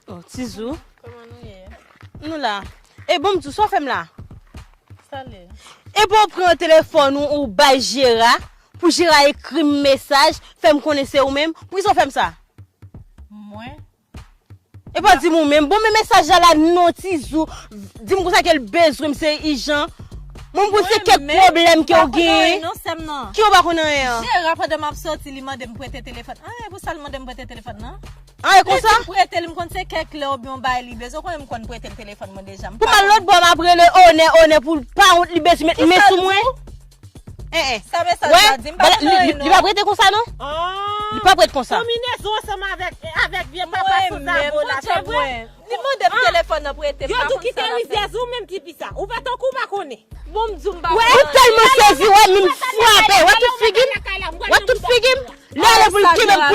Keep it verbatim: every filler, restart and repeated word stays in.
Oh, Tizou. Kòman nou ye? Nou la. E bon, m di w, sa w fè m la? Sa l ye? E bon, w pran telefòn ou, ou bay Jera, pou Jera ekri m mesaj, fè m konnen se ou menm. Poukisa w fè m sa? Mwen? E pa di m ou menm. Bon, men mesaj la la, non, Tizou. Di m konsa ke l bezwen m, se ijan. Mwen, m konn se kèk pwoblèm ke w genyen. Non, sè m nan. Ki w pa konn anyen an? Jera, pandan m ap soti, li mande m prete telefòn. Anyen pou sa l mande m prete telefòn nan? Anyen konsa? Li di m prete li, m konn se kèk lè oubyen yon bagay li bezwen. Ou konnen m konn prete l telefòn mwen deja. Pou m al lòt bò, m ap rele Onè, Onè pou l pa wont, li bezwen met men sou mwen. Eh, eh. Sa mesaj la di m pa konn anyen non. Li pa prete konsa non. Li pa prete konsa. Konbinezon ansanm avèk, avèk vye papa sanzavo la, se vre? Li mande m telefòn nan pou ete m. Yo di w kite rizèz ou menm tifi sa. Ou pa tankou m pa konnen. Bon, m di w m pa konnen. Ou tèlman sezi, wè, menm frape. Wè tout figi m? Wè tout figi m? Lè ale pou l kenbe m